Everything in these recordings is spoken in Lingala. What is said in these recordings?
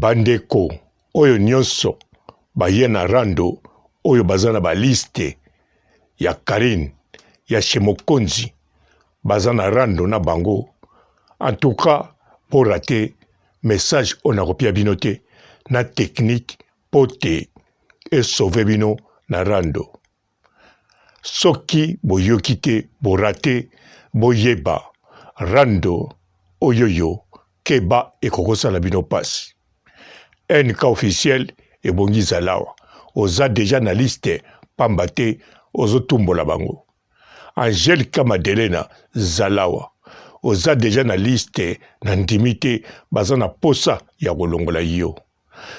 Bandeko oyo nionso baye na rando oyo baza na ba liste ya Carine ya chez mokonzi baza na rando na bango en tout cas bo rate message oyo nakopia bino te na technique po te e sauver bino na rando. Soki boyoki te bo rate boyeba rando oyoyo keba ekokosala bino pasi. NK officiel ebongi zalawa oza dejà na liste pamba te ozotumbola bango. Angelica Madelena zalawa oza dejà na liste na ndimi te baza na posa ya kolongola yo.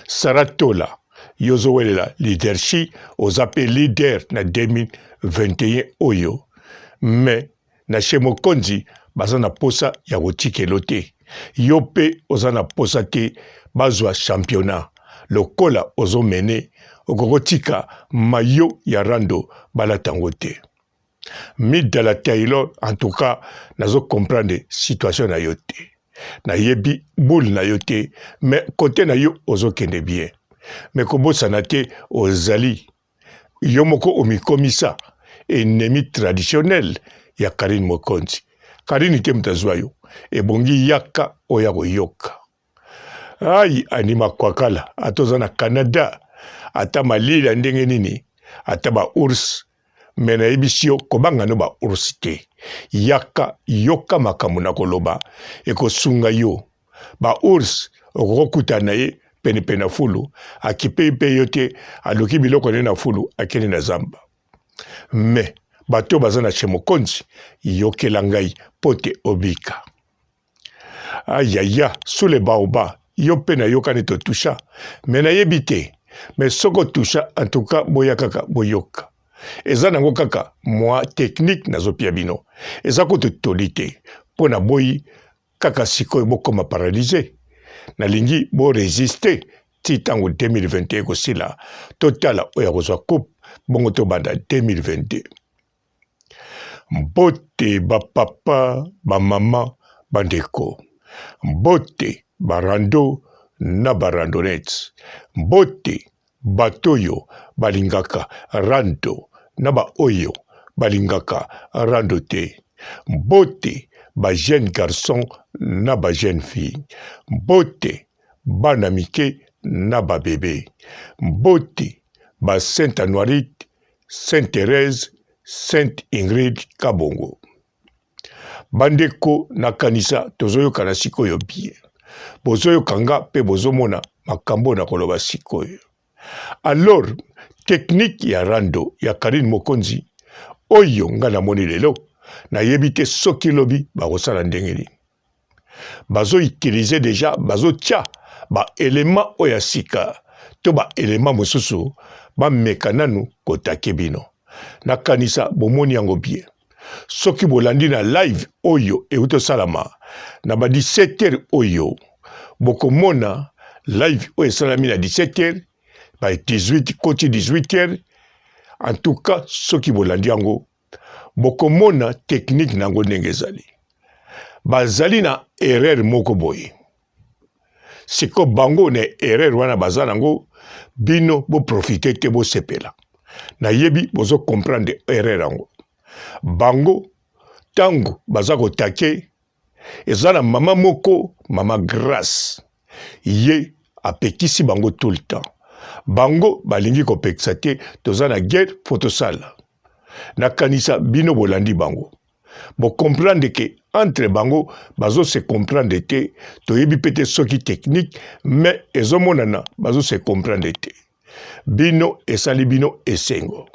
Sarah Tola yo ozo welela leadership oza pe leader na 2021 oyo mais na chez mokonzi baza na posa ya kotikelo te yo pe oza na posa te bazwa championnat lokola ozo mene okokotika mayo ya rando balata yango te Mida la Taylor en tout cas nazo comprendre situation na yo te nayebi boule na yo te mais cote na yo ozokende bien mais kobosana te ozali yo moko omikomisa ennemi traditionnel ya Carine Mokonzi. Carine te moto azwa yo, ebongi yaka oya koyoka. Ai Annie Makwakala ata oza na Canada ata malili ya ndenge nini ata ba ours me nayebisi yo kobanga no ba ours te yaka yoka makambo na koloba ekosunga yo ba ours okokokutana na ye penepene na fulu akipe mpe yo te aluki biloko na ye na fulu akende na zamba me bato baza na chez mokonzi yokela ngai mpo te obika. Ayaya sous le baoba yo pe nayoka neti otusha mais nayebi te mais soki otusha en tout cas boya kaka boyoka eza nango kaka mwa technique nazopia bino eza kutu toli te mpo naboyi kaka sikoyo bokoma paralyse nalingi bo resiste ti ntango 2021 ekosila totala oyo akozwa coupe bongo tobanda 2022. Mbote ba papa, ba mama, ba ndeko. Mbote ba rando na ba randonnettes. Mbote bato oyo balingaka rando na ba oyo balingaka rando te. Mbote ba jeunes garçons na ba jeunes filles. Mbote bana mike na ba bebes. Mbote ba Saint Anuarite Sainte Therèse, Sainte Ingrid Kabongo. Bandeko nakanisa tozoyokana sikoyo bien. Bozoyoka nga pe bozomona makambo na koloba sikoyo. Alors technique ya rando ya Carine Mokonzi oyo nga namoni lelo nayebi te soki lobi bakosala ndenge nini. Bazo utiliser dejà bazotia ba element oyo ya sika to ba element mosusu bameka nanu kotake bino. Nakanisa bomoni yango bien. Soki bolandi na live oyo euti osalama na ba 17 heures oyo bokomona live oyo esalami na 17 heures ba 18 koti 18 heures en tout cas soki bolandi yango bokomona technique na yango ndenge ezali. Bazali na erreur moko boye. Siko bango na erreur wana baza nango, bino bo profiter te bosepela. Nayebi bozo comprendre erreur yango. Bango tango baza kotake eza na mama moko mama Grace ye apekisi bango tout le temps. Bango balingi kopekisa te, toza na guerre faut tosala. Nakanisa bino bolandi bango bo comprendre ke entre bango bazo se comprendre te toyebi pe te soki technique mais ezomonana bazo se comprendre te bino esali bino esengo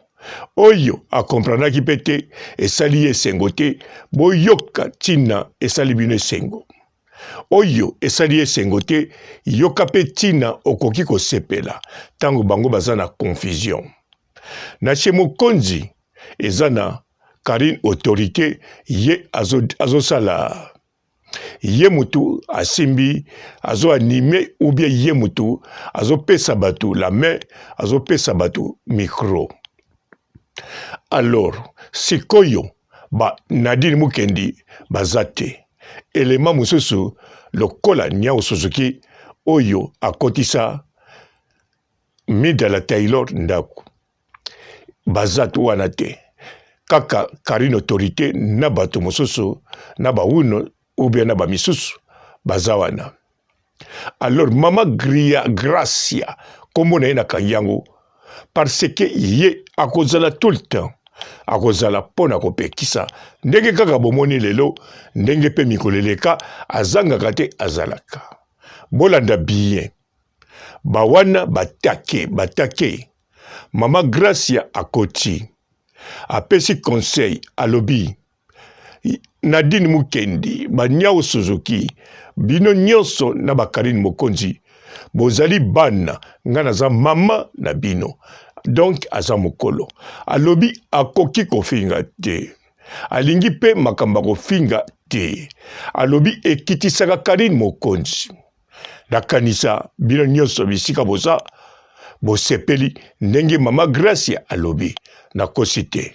oyo a comprendaki pe te esali ye esengo te boyoka ntina esali bino esengo oyo esali ye esengo te yoka pe ntina okoki kosepela ntango bango baza na confusion Na chez mokonzi eza na Carine autorite ye azo sala ye mutu asimbi azo anime ou bien ye mutu azo pesa batu la main azo pesa batu micro alors sikoyo ba Nadine Mukendi baza te element mosusu lokola Niao Suzuki. oyo akotisa Mida la Taylor ndako baza wana te kaka Carine autorité na bato mosusu na bawuno ou bien na bamisusu baza wana. Alors mama Gria Gracia kombo na ye nakangi yango parce que ye akozala tout le temps akozala mpo na kopekisa ndenge kaka bomoni lelo ndenge mpe mikolo eleka azangaka te azalaka bolanda bien bawana batake batake mama Gracia akoti apesi conseil alobi Nadine Mukendi, ba Niao Suzuki, bino nyonso na ba Karine Mokonzi bozali bana, nga naza mama na bino. Donc aza mokolo. Alobi akoki kofinga te. Alingi pe makambo ya kofinga te. Alobi ekitisaka Karine Mokonzi. Nakanisa bino nyonso bisika boza bosepeli ndenge mama Gracia alobi. Nakosi te.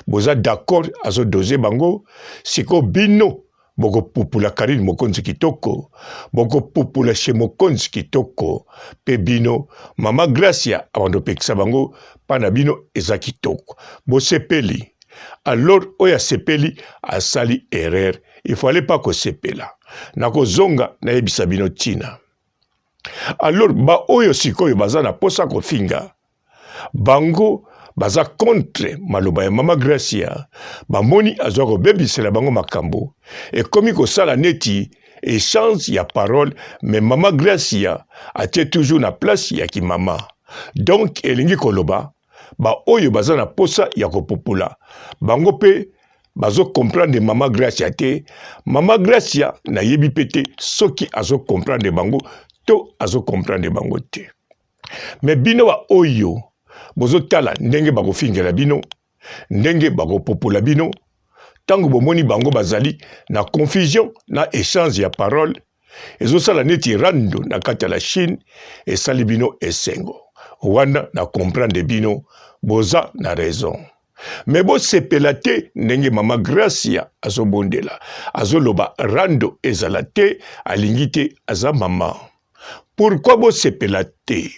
Boza d'accord azo doser bango siko bino bokopupula Carine Mokonzi kitoko bokopupula chez Mokonzi kitoko pe bino mama Gracia abando pekisa bango pa na bino eza kitoko bosepeli alors oyo asepeli asali erreur il fallait pas kosepela nakozonga nayebisa bino ntina alors baoyo sikoyo baza na posa kofinga bango baza contre maloba ya mama Gracia bamoni azwa kobebisela bango makambo ekomi kosala neti echange ya parole mais mama Gracia atie toujours na place ya kimama donc elingi koloba baoyo baza na posa ya kopupula bango mpe bazo comprendre mama Gracia te. Mama Gracia nayebi mpe te soki azo comprendre bango to azo comprendre bango te. Me bino ba oyo bozotala ndenge bakofingela bino, ndenge bakopopola bino, ntango bomoni bango bazali na confusion na echange ya parole ezosala neti rando na kati ya la Chine, esali bino esengo wana na comprendre bino boza na raison. Me bosepela te ndenge mama Gracia azobondela, azoloba rando ezala te, alingi te, aza mama. Pourquoi bosepela te?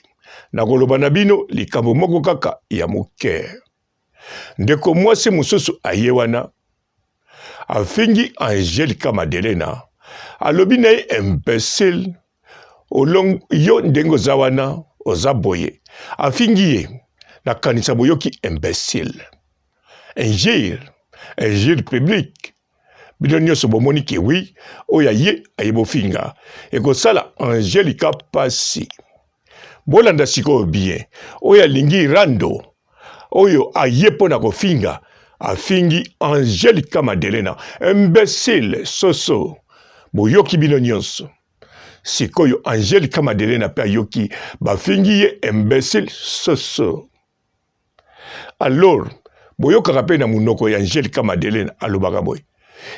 Nakoloba na bino likambo moko kaka ya moke. Ndeko mwasi mosusu aye wana afingi Angelica Madelena, alobi na ye imbecile, olong yo ndenge oza wana oza boye. Afingi ye, nakanisa boyoki imbecile, injure, injure publique. Bino nyonso bomoni ke wi oyo aye aye bofinga ekosala Angelica pasi. Bolanda sikoyo bien, oyo alingi rando, oyo aye mpo na kofinga, afingi Angelica Madelena imbecile soso. Boyoki bino nyonso. Sikoyo Angelica Madelena mpe ayoki bafingi ye imbecile soso. Alors boyokaka mpe na monoko ya Angelica Madelena alobaka boye,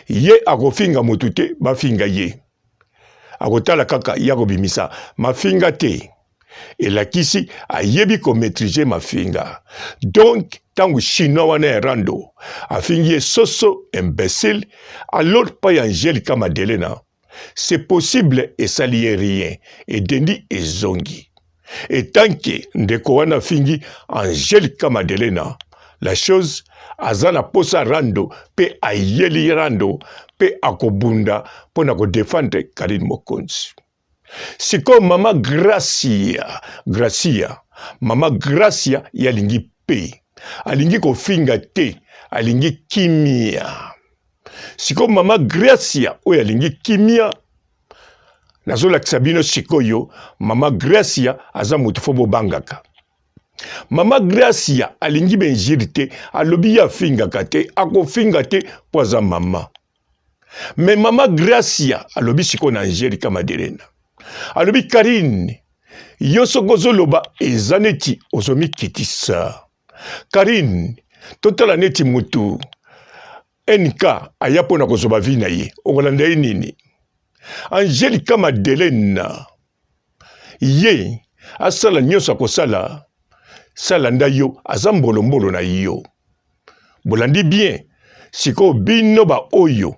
ye akofinga motu te, bafinga ye. Akotala kaka ye akobimisa mafinga te, elakisi ayebi ko maitriser mafinga. Donc ntango chinois wana ya rando afingi ye soso imbecile, alors pa ya Angelica Madelena c'est possible esali ye rien, edendi ezongi. Etanke ndeko wana afingi Angelica Madelena, la chose aza na posa rando pe ayeli rando pe akobunda mpo na kodefendre Carine Mokonzi. Sikoyo mama Gracia, Gracia, mama Gracia ye alingi pe alingi kofinga te, alingi kimia. Sikoyo mama Gracia oyo alingi kimia, nazolakisa bino sikoyo mama Gracia aza moto fo bobangaka. Mama Gracia alingi benjiri te, alobi ye afingaka te, akofinga te mpo aza mama. Me mama Gracia alobi sikoyo na Angelica Madelena, alobi Karine, yo soki ozoloba eza neti ozomikitisa. Karine, totala neti mutu NK aya mpo na kozwa bavi na ye, okolanda ye nini? Angelica Madelena ye asala nyonso akosala, salanda yo, aza mbolombolo na yo. Bolandi bien sikoyo bino ba oyo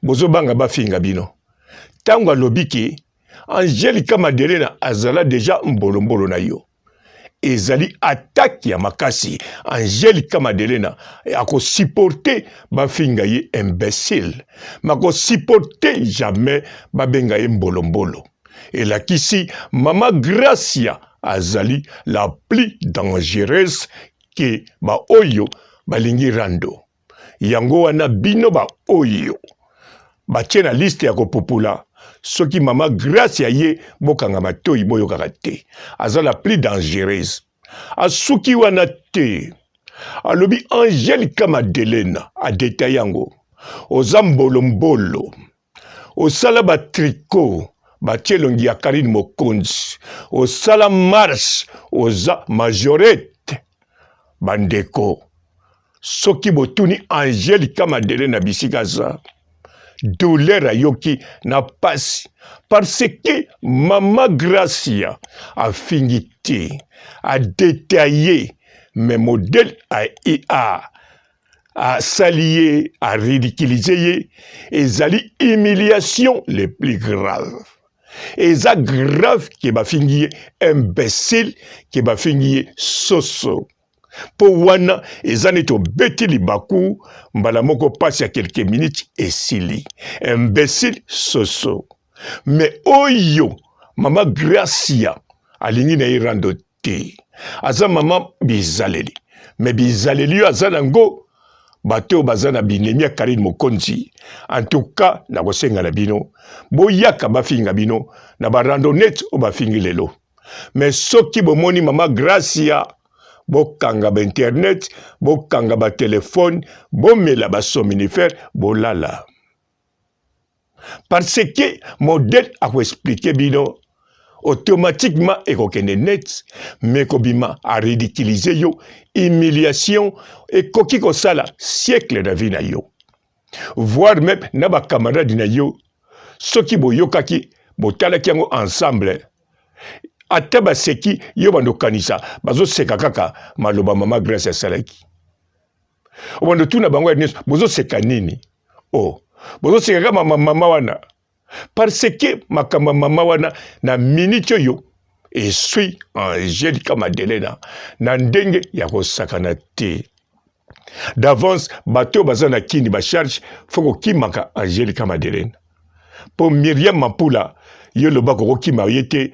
bozobanga bafinga bino ntango alobi ke. Angelica Madelena azala deja mbolombolo na yo. Ezali attaque ya makasi. Angelica Madelena akosupporte bafinga ye imbecile, makosupporte jamais babenga ye mbolombolo. Elakisi mama Gracia azali la plus dangereuse ke baoyo balingi rando. Yango wana bino ba oyo batie na liste ya kopupula, soki mama Grace ya ye, bokanga matoyi boyokaka te, aza la plus dangereuse. Asuki wana te, alobi Angelica Madelena adetaille yango, oza mbolombolo, osala ba tricot batie elongi ya Karine Mokonzi, osala marche, oza majorette. Bandeko, soki botuni Angelica Madelena bisika aza, douleur ayoki na pasi parce que mama Gracia afingi te, adetaille mais modèle a, a asali ye, a ridiculiser ye, ezali humiliation le plus grave. Eza grave ke bafingi ye imbecile, ke bafingi ye soso, mpo wana eza neti obeti libaku mbala moko, pasi ya quelques minutes esili. Imbecile, soso. Me oyo mama Gracia alingi na ye rando te, aza mama bizaleli, me bizaleli oyo aza nango, bato oyo baza na binemi ya Karine Mokonzi, en tout cas nakosenga na bino boyaka bafinga bino na barandonnette oyo bafingi lelo. Me soki bomoni mama Gracia, bokanga ba internet, bokanga ba telefone, bomela ba somnifère, bolala, parce que modèle akoexplike bino automatiquement ekokende net, me kobima aridiculize yo, humiliation ekoki kosala siècle na vie na yo, voire même na bakamarade na yo. Soki boyokaki, botalaki yango ensemble, ata baseki yo, bandokanisa bazoseka kaka maloba mama Grace asalaki. Obando tuna bango ya nyonso, bozoseka nini? Oh, bozoseka kaka mama, mama wana, parce que makambo ya mama wana na minute oyo eswi Angelica Madelena na ndenge ya kosakana te. D'avance bato oyo baza na kini bacharge, fo kokimaka Angelica Madelena, mpo Miriam Mampula ye lobaka okokima ye te.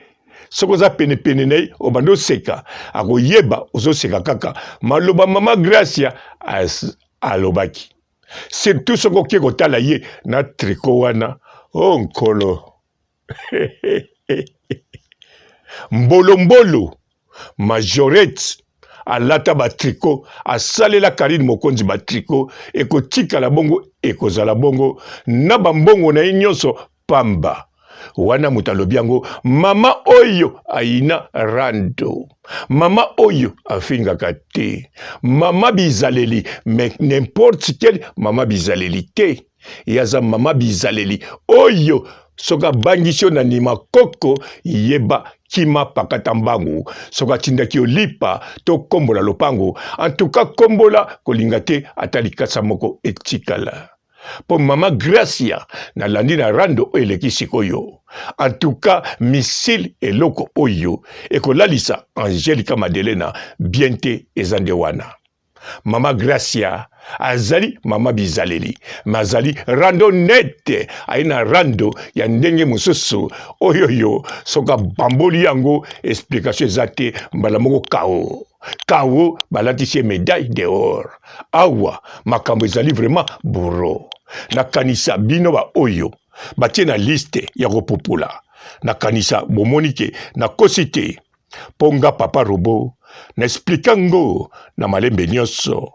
Soki oza penepene na ye, obanda oseka, akoyeba ozoseka kaka maloba mama Gracia alobaki. Surtout soki oke kotala ye na triko wana, o oh, nkolo mbolombolo majorette alata batriko, asalela Karine Mokonzi batriko, ekotikala bongo, ekozala bongo na bambongo na ye nyonso pamba. Wana moto alobi yango, mama oyo ayina rando, mama oyo afingaka te, mama bizaleli, mais n'importe quel mama bizaleli te. Ye aza mama bizaleli oyo soki abangisi yo na nima koko, yeba kima pakata mbangu. Soki atindaki yo lipa to kombola lopango, antuka kombola, kolinga te ata likasa moko etikala. Mpo mama Gracia nalandi na rando oyo eleki sikoyo, antuka misile eloko oyo ekolalisa Angelica Madelena bien te, eza nde wana. Mama Gracia azali mama bizaleli, me azali rando nete, aye na rando ya ndenge mosusu oyoyo. Soki abamboli yango, explication eza te, mbala moko kao kao, balatisi ye medaille d'or. Awa makambo ezali vraiment bourreau. Nakanisa bino ba oyo batie na liste ya kopupula, nakanisa bomoni ke nakosi te, mpo nga papa robo na explika ngo na malembe nyonso.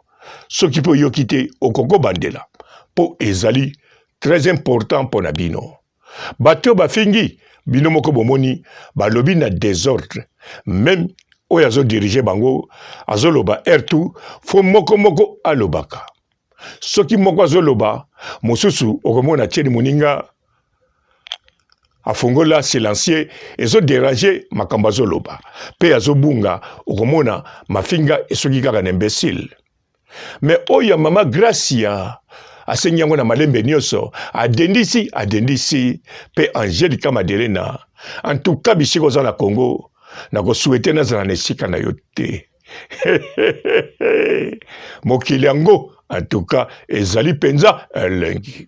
Soki mpe oyoki te, okokobandela, mpo ezali très important mpo na bino. Bato oyo bafingi bino moko bomoni balobi na desordre, meme oyo azodirige bango azoloba air tout fo moko moko alobaka. Soki moko azoloba, mosusu okomona atieli moninga afongola silencieux, ezoderange makambo azoloba mpe azobunga, okomona mafinga esoki kaka na imbecile. Me oyo ya mama Gracia Asengi yango na malembe nyonso, adendisi adendisi mpe Angelica Madelena. En tout cas bisika oza na Congo, nakosouhaite nazala na esika na yo te. Mokili yango en tout cas ezali mpenza elengi.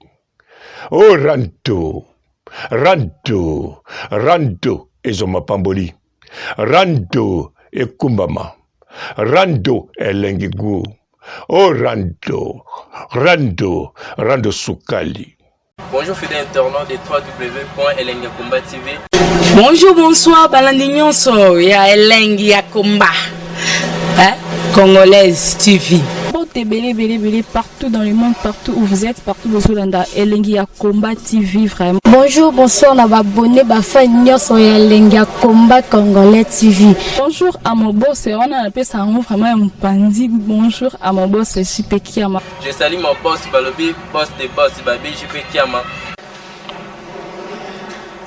O oh, rando rando rando ezwa mapamboli, rando ekumbama, rando elengi gu. O oh, rando rando rando sukali. Bonjour fidèles internautes de www.elengiyakomba TV. Bonjour, bonsoir, balandi nyonso ya Elengi ya Komba. Hein? Congolaise TV. Mbote ebele ebele ebele partout dans le monde, partout où vous êtes, partout bozolanda Elengi ya Combat TV vraiment. Bonjour, bonsoir na ba abonnés, ba fans nyonso ya Elengi ya Combat Congolais TV. Bonjour à mon boss, wana napesa yango vraiment ya mopanzi. Bonjour à mon boss JP Kiama. Je salue mon boss Balobi, boss de boss Babi JP Kiama.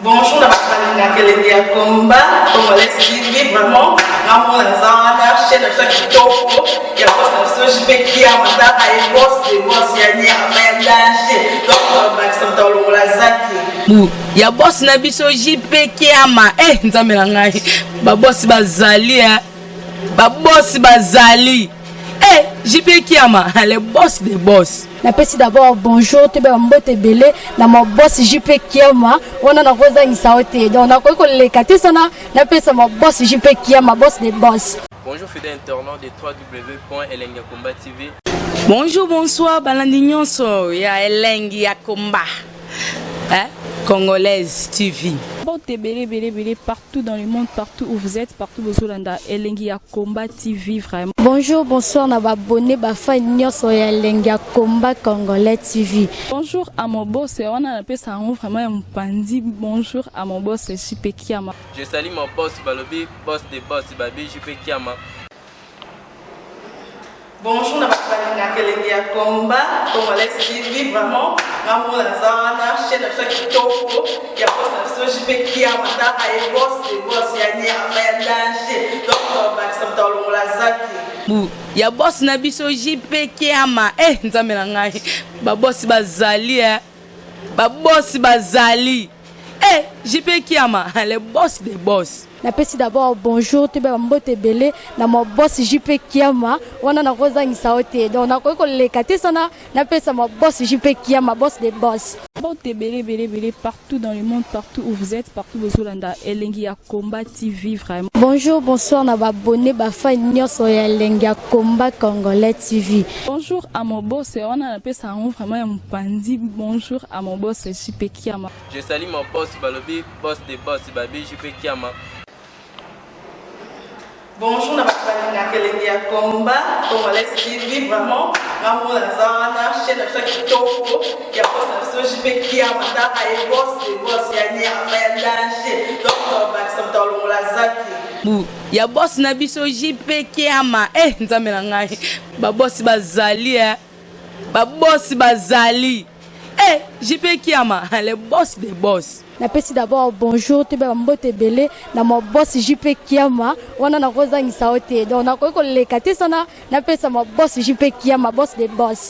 Bonjour na bato balingaka elengi ya combat congolais TV, vraiment ngamona naza wana chaîne na biso ya kitoko ya boss na biso JP Kiama, tala ye boss de boss ya nyama ya danger, donc bakisa moto alongola zaki Bu ya boss na biso JP Kiama. Eh nzambe na ngai, ba boss bazali eh. Ba boss bazali. Eh JP Kiama, le boss de boss. Napesi d'abord bonjour toyeba mbote ebele na ma boss JP Kiama, wana nakozangisa yo te, donc nakoki koleka te sana napesa ma boss JP Kiama, boss de boss. Bonjour fidèles internautes de www.elengiyakomba TV. Bonjour, bonsoir, balandi nyonso ya Elengi ya Komba. Hein? Congolaise TV. Mbote ebele ebele ebele partout dans le monde, partout où vous êtes, partout bozolanda Elengi ya Combat TV vraiment. Bonjour, bonsoir na ba abonnés, ba fans nyonso ya Elengi ya Combat Congolais TV. Bonjour à mon boss, wana napesa yango vraiment ya mopanzi. Bonjour à mon boss JP Kiama. Je salue mon boss Balobi, boss de boss Babi JP Kiama. Bonjour na bato balingaka elengi ya combat congolais TV, vraiment ngamona naza wana chaîne na biso ya kitoko ya boss na biso JP Kiama, tala ye boss de boss ya nyama ya danger, donc bakisa moto alongola zaki. Bu ya boss na biso JP Kiama. Eh nzambe na ngai, ba boss bazali eh. Ba boss bazali. Eh JP Kiama, le boss de boss. Napesi d'abord bonjour toyeba mbote ebele na ma boss JP Kiama, wana nakozangisa yo te, donc nakoki koleka te sana napesa ma boss JP Kiama, boss de boss. Mbote ebele ebele ebele partout dans le monde, partout où vous êtes, partout bozolanda Elengi ya Combat TV vraiment. Bonjour, bonsoir na ba abonnés, ba fans nyonso ya Elengi ya Combat Congolais TV. Bonjour à mon boss, wana napesa yango vraiment ya mopanzi. Bonjour à mon boss JP Kiama. Je salue mon boss Balobi, boss de boss Babi JP Kiama. Bonjour na bato balingaka elengi ya combat congolais TV, vraiment ngamona naza wana chaîne na biso ya kitoko ya boss na biso JP Kiama, tala ye boss de boss ya nyama ya danger, donc bakisa moto alongola zaki. Bu ya boss na biso JP Kiama. Eh nzambe na ngai, ba boss bazali eh. Ba boss bazali. Eh JP Kiama, le boss de boss. Napesi d'abord bonjour toyeba mbote ebele na ma boss JP Kiama, wana nakozangisa yo te, donc nakoki koleka te sana napesa ma boss JP Kiama, boss de boss.